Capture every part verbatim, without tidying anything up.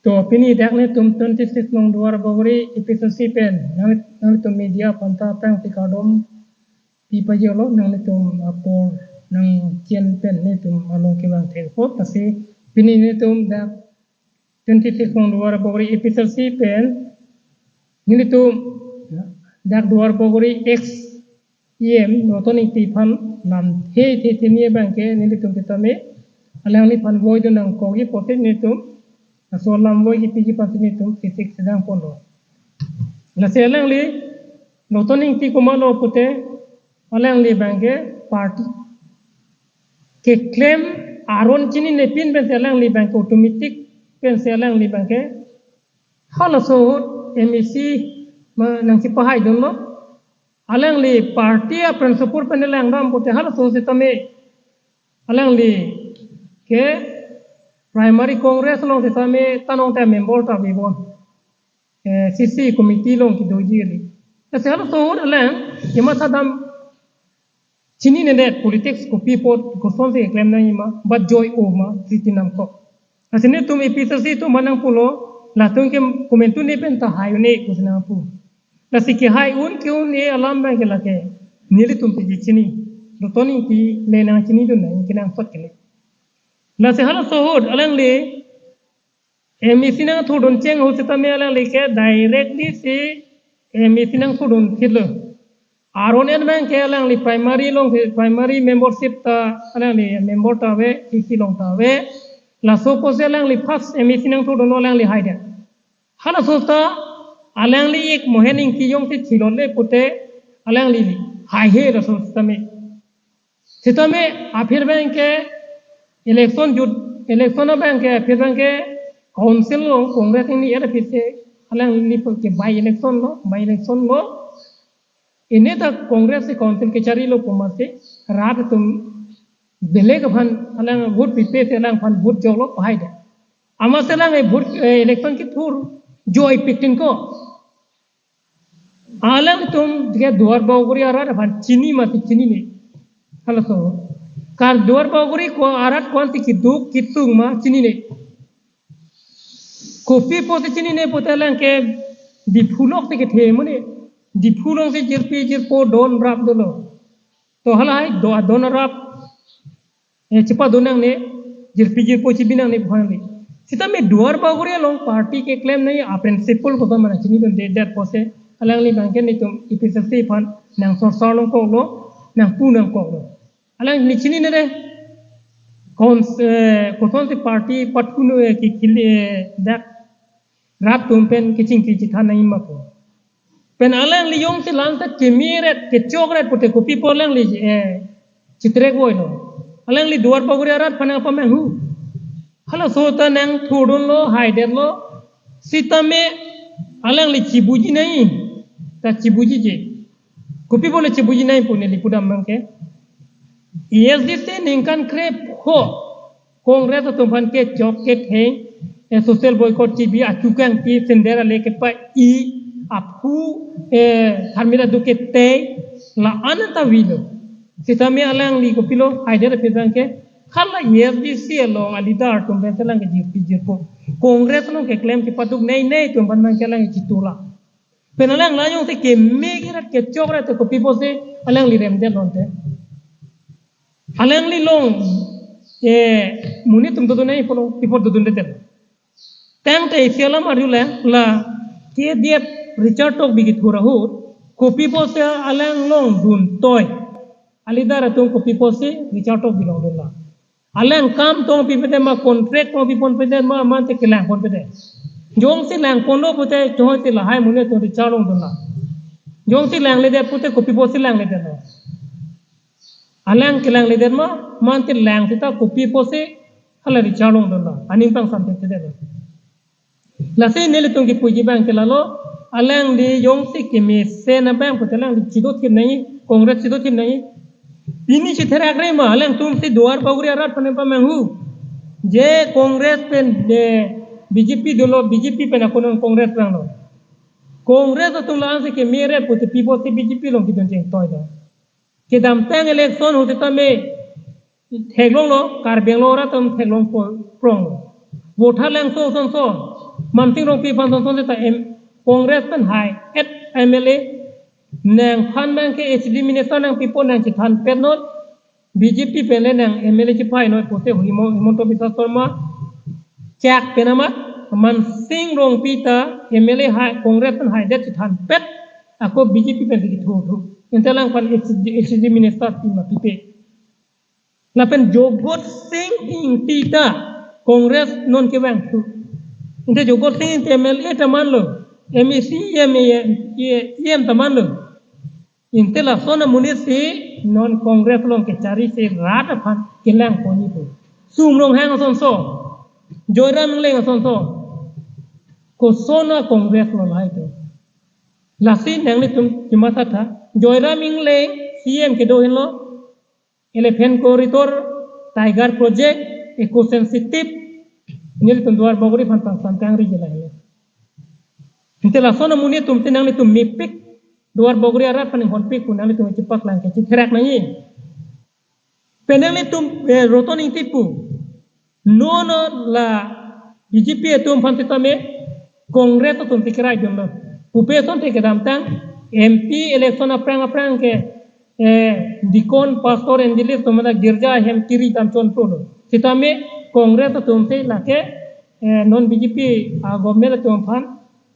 To pini dak netum twenty six nong Duar Bagori A P H L C pen nang, nanglitum media aphan ta pang ti kardom pi pajolo, nanglitum apor nangchen pen netum along kevang thek apot, lasi pini netum dak twenty six nong Duar Bagori A P H L C pen nelitum dak Duar Bagori ex E M Roton Ingti aphan lamthe the the ni abang ke nelitum sitame alangliphan voidun nangkokji apotsi nelitum laso alam voi kipiji aphansi nelitum sisik sedang ponlo. Lasi alangli Roton Ingti komatlo pute alangli abang ke party keklem aron chininepin pensi alangli abang ke automatic pensi alangli abang ke halaso ahut M A C ma nangchipahaidunlo. Alangli party a-principle pen langdam pute halaso sitame alangli ke primary Congress along sitame tanong ta member ta avebom. Eh, C C committee along kedoji kali. Lasi halaso ahut alang kematha dam chininedet politics kopi apot kosonsi keklem nangji ma, bat joi-o ma, siti nangkok. Lasi netum A P H L C atum aphan nangpulo, latum ke komantu ne pen ta hai un-e pusi nangpu. Lasi kehai un ke-un-e alam abang ke lake nelitum piji chini. Roton Ingti le nangchinidun nang kenangsot kali. Lasi halaso ahut alangli M A C nangthurdun cheng ahut sitame alangli ke directly si M A C nangthurdun thitlo. Aron en abang ke alangli primary along si primary membership ta alangli member ta ave, C C along ta ave. Laso apotsi alangli first M A C nangthurdunlo, alangli haidet. Halaso ta alangli ik Mohen Ingti jongsi thilot le pute alangli haihe laso sitame. Sitame aphi abang ke election jut, election abang ke aphi abang ke council along Congress ni er aphi si alangli pu ke by election lo, by election lo. Ini ta Congress si council kecharilo pu amatsi rat atum belek aphan alang vote pipe si alangphan vote joklo pahaidet. Amatsi alang e vote, eh, election kethur joipiktin ko. Alangtum ke Duar Bagori arat aphan chini mati chinine. Halaso. Kar Duar Bagori ko arat ko-ansi keduk kesung ma chinine. Kopi apotsi chinine pute alang ke Diphu lok si kethe mane. Diphu alongsi jirpi jirpo don rap dolo. To halahai do don rap eh, chepadun nangne, jirpi jirpo chibi nangne pu hangli. Sitame Duar Bagori along party keklem nangji a-principle koson ma nangchinidunde, therefore si alangli abang ke netum A P H L C aphan nangsorsor nangkoklo, nangpu nangkoklo. Alangli chininede, kon, eh, kosonsi party pathu no, eh, ki, ki, eh, dak rat atum pen kechingki chethan nangji ma pu. Pen alangli jongsi la-an ta kemeret kechokret pute kopi apot alangli, eh, chitrek voilo. Alangli Duar Bagori arat aphan nangpamanghu. Halaso ta nangthurdunlo, haidetlo. Sitame alangli chibuji nangji. Ta chibujije. Kopi apot le chibuji nangji pu neli pudam abang ke. A S D C ningkan krepho Congress atum aphan kechok ketheng, eh, social boycott chibi, achu kangpi, sender ale kepa-i, aphu, eh, tharmit aduk ketei, la-an ta avelo. Sitame alangli kopilo, haidet aphi abang ke, hala A S D C along a-leader atum pen si alang ke jirpi jirpo. Congress along keklem kepaduk nei nei atum aphan abang ke alang chitula. Pen alang la jongsi keme kerat kechokrat te kopi apotsi alangli remdet lonte. Alangli along, eh, monit atum dodun nangji pulo, pi apot dodundedet. Tangte isi alam arjulo, la K D F Richard Tokbi kethur ahut, kopi apotsi alang along duntoi. A-leader atum kopi apotsi Richard Tokbi along dunlo. Alang kam tong pipedet ma, contract tong pipon pedet ma, mate kelang ponpedet. Jongsi lang ponlo pute, jongsi lahai monit atum Richard along dunlo. Jongsi langledet pute kopi apotsi langledetlo. Alang kelangledet ma, mate lang seta kopi apotsi hala Richard along dunlo. Aning pangsamthekthedetlo. Lasi nelitum kipuji abang ke lalo, alangli jongsi kemesen abang pute alangli chidothip nangji, Congress chidothip nangji. Pini chitherakre ma, alangtum si Duar Bagori arat aphan pamanghu. Je Congress pen, je B J P dolo, B J P pen ako non Congress vanglo. Congress atum la-ansi kemeret pute pi apotsi B J P along kedun chengtoilo. Kedamtang election ahut sitame theklonglo, Karbi Anglong arat atum theklong po-, pronglo. Vothatlangso asonso. Mansing Rongpi aphan son son ta M Congress pen hai et M L A nangphan nang ke H D minister nangpipo nangchethanpet non. B J P pen le nang M L A chepai noi pote Himo-, Himanta Biswa Sarma chak pen amat Mansing Rongpi ta M L A hai Congress pen haidet chethanpet ako B J P pen kethu thu. Ante alangphan H D, H D minister pi ma pipe. Lapen Jagat Sing Engti ta Congress non kevang thu. Ante Jagat Sing Engti M L A ta manlo, M A C, M A, E M ta manlo. Ante lason amonit si non Congress along kechari si rat aphan kelang ponji pu. Sum Ronghang asonso, Joyram Engleng asonso. Koson a Congress lo lahai to. Lasi nanglitum kematha tha, Joyram Engleng C M kedo henlo, Elephant Corridor, Tiger Project, Eco Sensitive, nelitum Duar Bagori aphan pangsan kangri jela henlo. Ante lason amonit atum te nanglitum mepik, Duar Bagori arat aphan inghonpik pu nanglitum chepaklang ke chetherak nangji. Pen nanglitum, eh, Roton Engti pu. Non la B J P atum aphan sitame Congress atum si kerai dunlo. Pupe asonte kedamtang M P election aphrang aphrang ke, eh, deacon, pastor, evangelist atum mane girja ahem kiri dam chonprolo. Sitame Congress atum si lake, eh, non B J P a government atum aphan,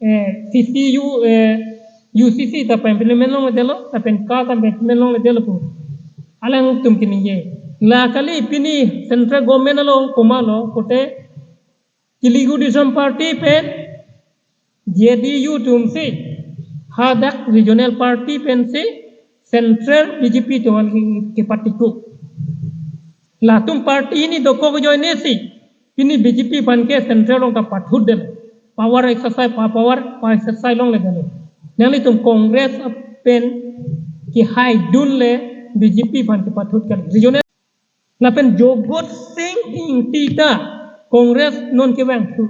eh, C C U, eh, U C C ta pa-implement longledetlo, lapen CAA ta pa-implement longledetlo pu alangtum keningje. La kali pini central government along komatlo pote Telugu Desam Party pen J D U atum si hadak regional party pen si central B J P atum aphan ke, kepatikuk. Latum party hini dokok ajoine si pini B J P aphan ke central along ta pathut del. Power exercise, pa-, power pa-exercise longledetlo. Nanglitum Congress pen kehaidun le B J P aphan kepathut kali. Regional lapen Jagat Sing Engti ta Congress non kevang thu.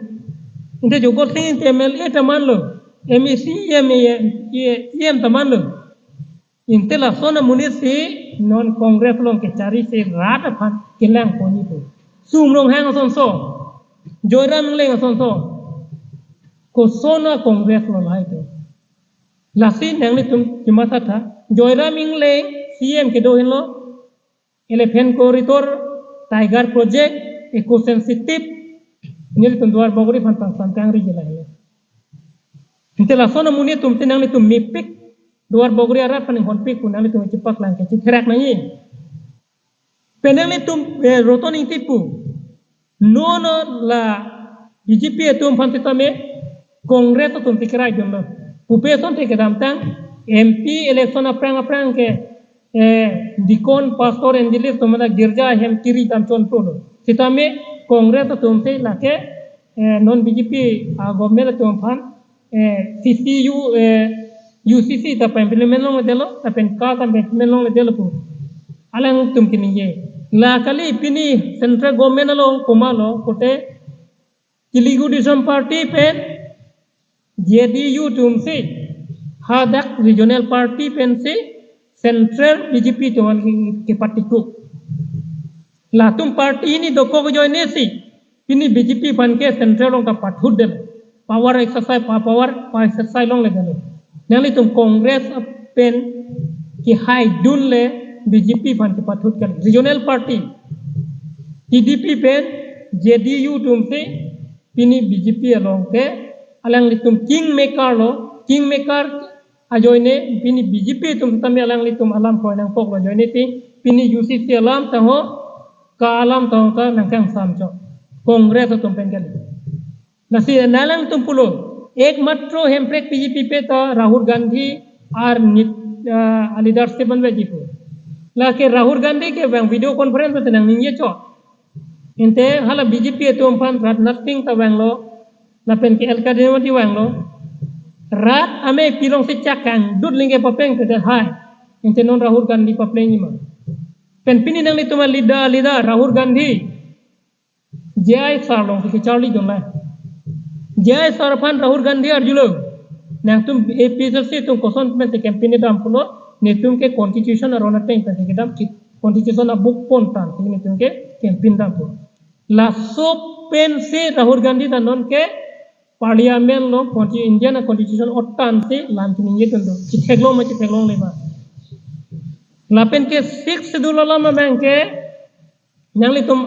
Ante Jagat Sing Engti M L A ta manlo, M A C, M A, E M ta manlo. Ante lason amonit si non Congress along kechari si rat aphan kelang ponji pu. Sum Ronghang asonso, Joyram Engleng asonso. Koson a Congress lo lahai to. Lasi nanglitum kematha tha, Joyram Engleng C M kedo henlo, Elephant Corridor, Tiger Project, Eco Sensitive, nelitum Duar Bagori aphan pangsan kangri jela henlo. Ante lason amonit atum te nanglitum mepik, Duar Bagori arat aphan inghonpik pu nanglitum chepaklang ke chetherak nangji. Pen nanglitum, eh, Roton Engti pu. Non la B J P atum aphan sitame Congress atum si kerai dunlo. Pupe asonte kedamtang M P election aphrang aphrang ke, eh, deacon, pastor, evangelist atum mane girja ahem kiri dam chonprolo. Sitame Congress atum si lake, eh, non B J P a government atum aphan, eh, C C U, eh, U C C ta pa-implement longledetlo, lapen CAA ta pa-implement longledetlo pu alangtum keningje. La kali pini central government along komatlo pote Telugu Desam Party pen J D U atum si hadak regional party pen si central B J P atum aphan ke, kepatikuk. Latum party hini dokok ajoine si pini B J P aphan ke central along ta pathut del. Power exercise, pa-, power pa-exercise longledetlo. Nanglitum Congress pen kehaidun le B J P aphan kepathut kali. Regional party T D P pen J D U atum si pini B J P along ke alanglitum kingmaker lo, kingmaker ajoine pini B J P atum sitame alanglitum alam kroi nangkoklo ajoine ti pini U C C alam ta ho, CAA alam ta ho ta nangkangsam chot. Congress atum pen kali. Lasi nanglitum pulo, ekmatro Hemprek P G P pe ta Rahul Gandhi ar nit, ah, leadership anveji pu. Lake Rahul Gandhi kevang video conference te nangningje chot. Ante hala B J P atum aphan Rajnath Singh ta vanglo, lapen ke L K Advani vanglo. Rat amei pilong si chak kangdut lingke papleng te hai. Ante non Rahul Gandhi paplengji ma. Pen pini nanglitum a leader, leader Rahul Gandhi. J I sir along si kecharli dunlo. J I sir aphan Rahul Gandhi arjulo. Nangtum A P H L C atum koson pen si campaign dampulo, netum ke constitution aron ateng pen si kedam chot, constitution a-book pon tangte netum ke campaign dampo. Laso pen si Rahul Gandhi ta non ke Parliament along, consti-, Indian constitution otan si lam chiningje tun do. Chitheklong ma chitheklongle ma. Lapen ke Sixth Schedule alam abang ke nanglitum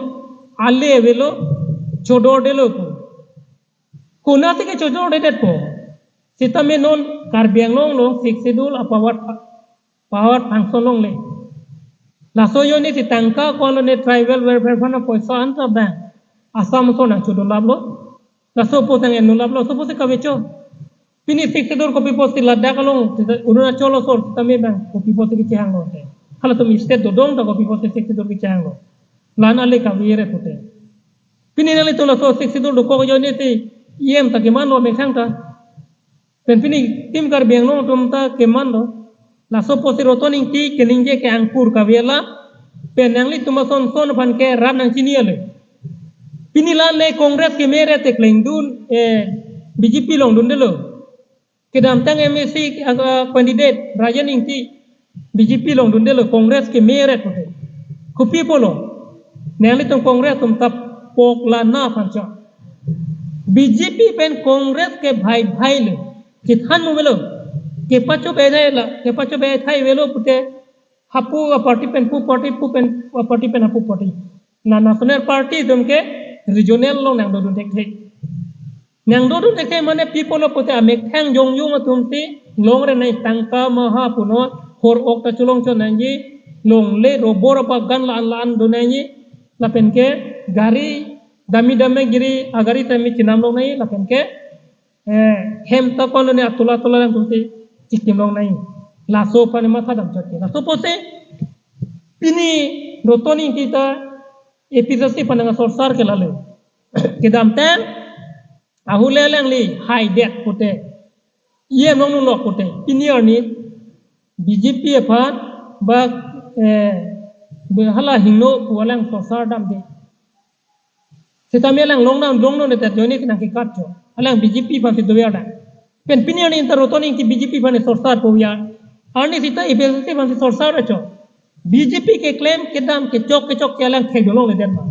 ale avelo, chodordelo pu. Konatsi ke chodordedet po? Sitame non Karbi Anglong along Sixth Schedule a-power, power function longle. Laso ajoine si tangka ko-an lone tribal welfare fund apoisa anta abang Assam ason nangchodolaplo. Laso apot nang-enlaplo, laso apotsi kavecho. Pini Sixth Schedule kopi apotsi Ladakh along, Arunachal ason sitame abang kopi apotsi kechehanglo te. Halatum state dodong ta kopi apotsi Sixth Schedule kechehanglo. La-an ale kavere pute. Pini nanglitum laso Sixth Schedule dokok ajoine si E M ta kemanlo methang ta. Pen pini Team Karbi Anglong atum ta kemanlo. Laso apotsi Roton Engti keningje ke angkur kave alam. Pen nanglitum ason son aphan ke rat nangchini ale. Pini la-an le Congress kemeret te klengdun, eh, B J P along dundelo. Kedamtang M A C, ah, candidate Rajen Engti B J P along dundelo, Congress kemeret pute. Kopi apotlo? Nanglitum Congress atum ta pok la na aphan chot. B J P pen Congress ke bhai bhai le. Kethan mo melo. Kepacho bethai la, kepacho bethai avelo pute hapu a-party pen pu party, pu pen a-party pen hapu party. Na national party atum ke regional along nangdodun thekthe. Nangdodun thekthe mane pi apotlo pute amethang jongjong atum si longre nai, tangka maha punon, hor ok ta cholong chot nangji, longle robor abagan la-an la-an do nangji, lapen ke gari dami dami giri agari tame chinam long nai, lapen ke eh, hem ta ko-an lone atola atola alangtum si chikim long nai. Laso aphan matha dam chot ke. Laso apotsi pini Roton Engti ta A P H L C aphan nangsorsar ke lale. Kedamtang ahule alangli haidet pute, E M along nunlok pute. Pini arni B J P aphan ba, eh, be hala hingno pu alangsorsar damde. Sitame alang longnang longno ne tet ajoine si nangkekat chot. Alang B J P aphan si dover dam. Pen pini arni ta Roton Engti B J P aphan sorsar po ya. Arni sita A P H L C aphan si sorsar chot. B J P keklem kedam kechok kechok ke alang thekdun longledet ma.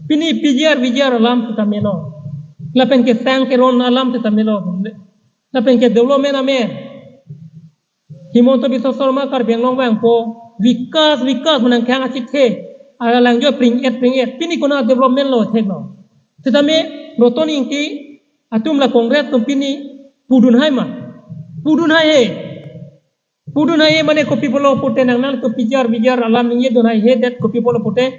Pini P G R V G R alam sitame lo. Lapen kesang keron alam sitame lo. Lapen ke development amen. Himanta Biswa Sarma Karbi Anglong vangpo, vikas, vikas pu nangkehang achithe, alang jo pring-et, pring-et, pini konat development lo theklo. Sitame Roton Engti atum la Congress atum pini pudun hai ma, pudun hai he, pudun hai he mane kopi apotlo pute nang nangtum P G R, V G R alam ningjedun hai he det kopi apotlo pute,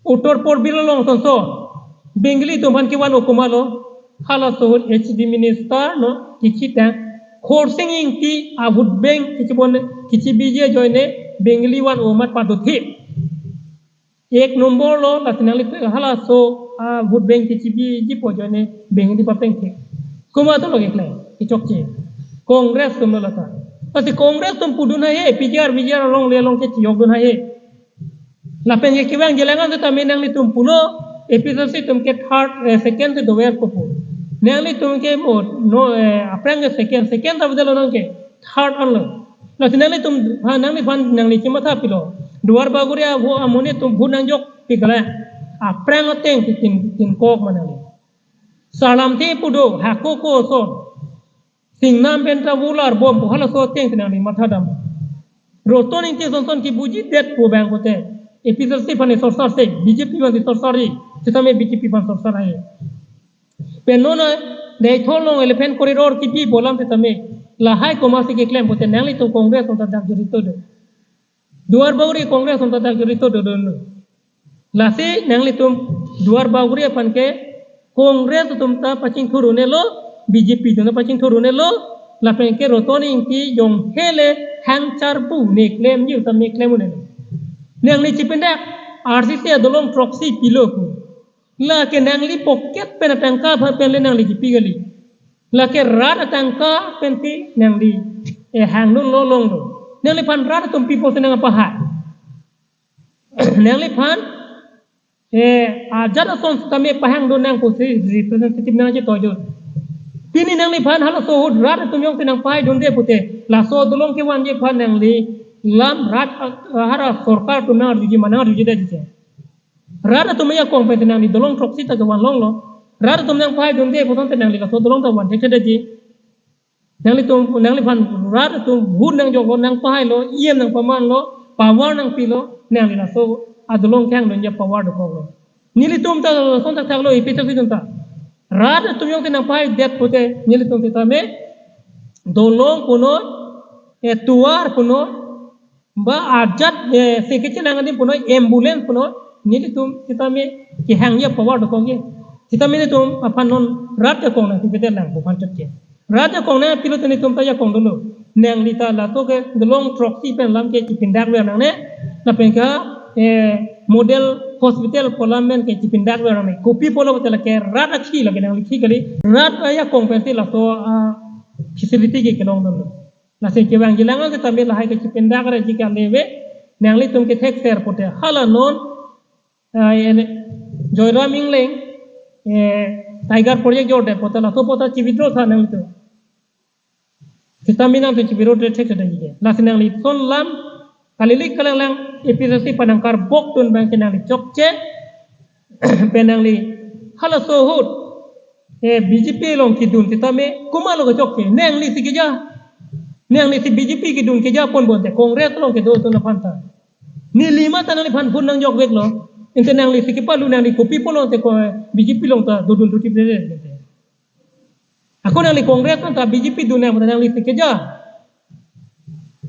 Uttar Purbi along sonso Bengali atum aphan kevan-o komatlo, halaso ahut H D minister no kechitang, Khorsing Engti a-vote bank kechibon, kechibiji ajoine Bengali van-o amat padothe. Ek number lo, lasi nangli halaso a-vote bank kechibiji pu ajoine Bengali papengthe. Komat atum lo keklem, kechokche. Congress atum lo lata. Lasi Congress atum pudun hai he, P G R, V G R along le along ke chiyokdun hai he. Lapen ke kevang jelangan sitame nanglitum pulo, A P H L C atum ke third, eh, second si dover ko pu. Nanglitum ke mo, no, eh, aphrang ke second, second ta bidalo nang ke third anlo. Lasi nanglitum, ha, nangliphan, nangli chimatha pilo. Duar Bagori avo amonit atum vote nangjokpik le. Aphrang ateng si tin, tin kok ma nangli. Sarlamthe pu do, hako ko ason. Singnam pen ta volar bom pu halaso ateng si nangli matha dam. Roton Engti sonson kebujidet pu abang pute, A P H L C aphan sorsar se, B J P aphan sorsar ri, sitame B J P aphan sorsar hai. Pen non Deithor along elephant corridor kipi pu alam sitame, lahai komatsi keklem pute nanglitum Congress atum ta dak jorito do. Duar Bagori Congress atum ta dak jorito dodunlo. Lasi nanglitum Duar Bagori aphan ke Congress atum ta pachingthur un-elo, B J P atum ta pachingthur un-elo, lapen ke Roton Engti jong hele hang charbu ne klemji utam ne klem un-elo. Nangli chipindak R C C adolong throksi pilo pu. Lake nangli pocket pen atangka aphan pen le nangli kipi kali. Lake rat atangka pensi nangli, eh, hangdun lo longlo. Nangliphan rat atum pi apotsi nangpahai? Nangliphan, eh, ajat ason sitame pahangdun nang pusi representative nangchetoidun. Pini nangliphan halaso ahut rat atum jongsi nangpahaidunde pute, laso adolong kevanji aphan nangli lam rat, ah, hara sorkar atum nangarjuji ma, nangarjujidetji che. Rat atum ajakong pensi nangli dolong throksi ta kevan longlo. Rat atum nangpahai dunde, puson te nangli laso dolong ta van thektheji. Nanglitum, nangliphan rat atum vote nangjoklo, nangpahailo, E M nangpamanlo, power nangpilo, nangli laso adolong kehang dunji power dokoklo. Nelitum ta lason thakthaklo, A P H L C atum ta. Rat atum jongsi nangpahaidet pute, nelitum sitame dolong punoi, eh, tovar punoi, ba ajat, eh, se kechenang adim punoi, ambulance punoi, nelitum sitame kehangji power dokokji. Sitame nelitum aphan non rat jakong nangpipedet lang pu aphan chotke. Rat jakong nangpilo te nelitum ta jakong dolo. Nangli ta laso ke dolong throksi pen alam ke chipindak ver nangne. Lapen ke, eh, model hospital pu alam pen ke chipindak ver nangne. Kopi pulo te lake rat akhei lake nangli khei kali. Rat ajakong pensi laso, ah, facility ke kelong dolo. Lasi kevangji lang sitame lahai ke chipindak verji ke ale ave. Nanglitum kethekser pute hala non, ah, ene, Joyram Engleng, eh, Tiger Project jorde pute laso pute chi-withdraw tha nanglitum. Sitame nangtum chi-withdraw thektheji ke. Lasi nangli lason alam kalilik kalanglang A P H L C aphan nangkarbokdun abang ke nangli chokche. Pen nangli halaso ahut, eh, B J P along kedun sitame komatlo kechokche, nanglisi keja. Nanglisi B J P kedun keja ponbom te Congress along kedodun aphan ta. Neli mata nangliphan vote nangjokveklo. Ante nanglisi kepalu, nangli kopi pulo te ko B J P along ta dodun thuthipre te. Ako nangli Congress along ta B J P dun nang nanglisi keja.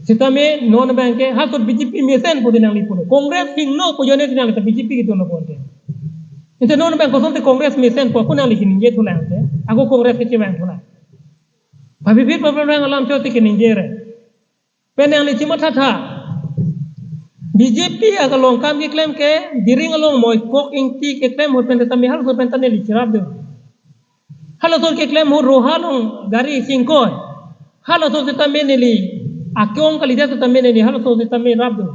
Sitame non abang ke halaso B J P mesen pute nangli pulo. Congress hingno pu ajoine nangli ta B J P kedunlo ponte. Ante non abang koson te Congress mesen pu ako nangli keningje thulang te. Ako Congress kechevang thulang. Papi phit papi rang alam chot te keningje re. Pen nangli chimathatha. B J P akalong kam keklem ke, Diring along Moikok Ingti keklem ahut pen sitame halaso pen ta neli chirapdun. Halaso keklem ahut Roha along gari chingkoi. Halaso sitame neli akong kalidet sitame neli halaso sitame rapdun.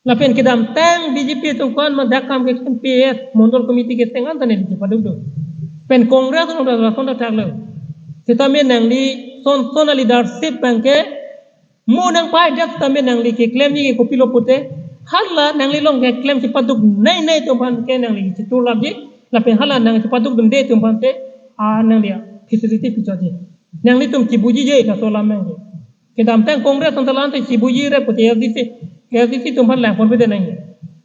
Lapen kedamtang B J P atum ko-an ma dak kam keklem P S, Mondol Committee kecheng an ta neli chipadukdun. Pen Congress along ta lason thakthaklo. Sitame nangli son son a-leadership abang ke mo nangpahaidet sitame nangli keklemji ke kopilo pute, hala nangli along keklem chipaduknei nei atum aphan ke nangli chitur lapji, lapen hala nang chipadukdunde atum aphan te, ah, nangli facility pichotji. Nanglitum chibuji je laso alam abang ke. Kedamtang Congress atum ta la-an te chibuji re pute A S D C, A S D C atum aphan langponpedet nangji.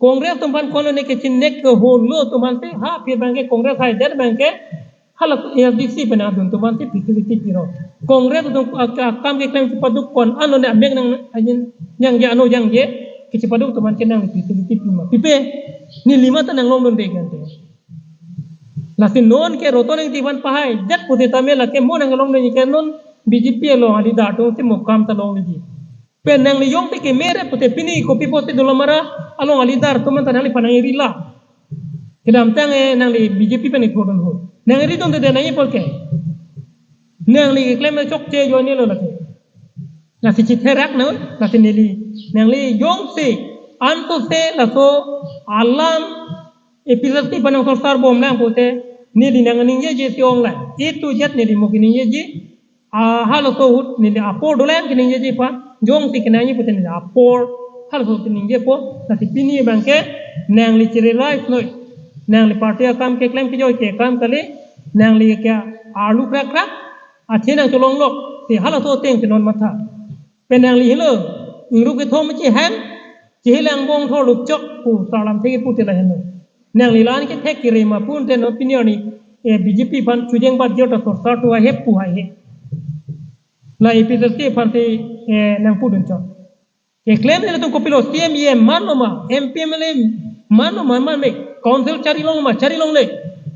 Congress atum aphan ko-an lone kechinek keholo atum aphan te, ha aphi abang ke Congress haidet abang ke, hala A S D C pen adun atum aphan te facility pilo. Congress atum ak-, akam keklem chipaduk ko-an lone amek nang ajin jangje ano jangje kechipaduk atum aphan ke nang facility pima. Pipe, neli mata nanglongdunde kante. Lasi non ke Roton Engti aphan pahaidet pusitame lake mo nanglongdunji ke non B J P along a-leader atumsi mo kam ta longleji. Pen nangli jongsi keme re pute pini kopi pusi dolo mara along a-leader atum anta nangliphan nang-eri la. Kedamtang, eh, nangli B J P pen ithurdun ho. Nang-eri dunde nangji apor ke. Nangli keklem chokche ajoinelo lake. Lasi chitherak na, lasi neli. Nangli jongsi anto se laso alam A P H L C aphan nang sorsar bomlang pute neli nangningjeji si ong lang. A to Z neli mo keningjeji. Ah, halaso ahut neli apor dolang keningjeji aphan, jongsi kenangji pute neli apor halaso ahut ningjepo, lasi pini abang ke nangli chiri rai noi, nangli party akam keklem kejoi ke akam kali, nangli ke arlu krakrak, athe nangcholonglok, si halaso ateng si non matha. Pen nangli helo, ingru kethom chihang, chihilang bong thor lupchok pu sarlam thek pute la helo. Nangli la-an kethek kiri ma pu ante non pini arni, eh, B J P aphan chojeng bat jor ta sorsar tu ahe pu ahe. La A P H L C aphan te, eh, nangpudun chot. Keklem nelitum kopilo C M E M manlo ma, M P M L A manlo ma, man me, council chari long ma, chari longle.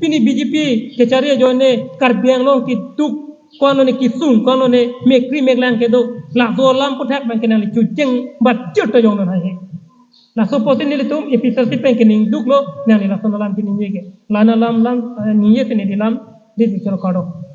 Pini B J P kechari ajoine Karbi Anglong keduk, ko-an lone kesung, ko-an lone mekri meklang kedo. Laso alam aputhak abang ke nangli chojeng bat jor ta jongnon haihe. Laso apotsi nelitum A P H L C pen kening duklo, nangli lason alam keningje ke. La-an alam lam, eh, ningje si neli lam, di bichar kado.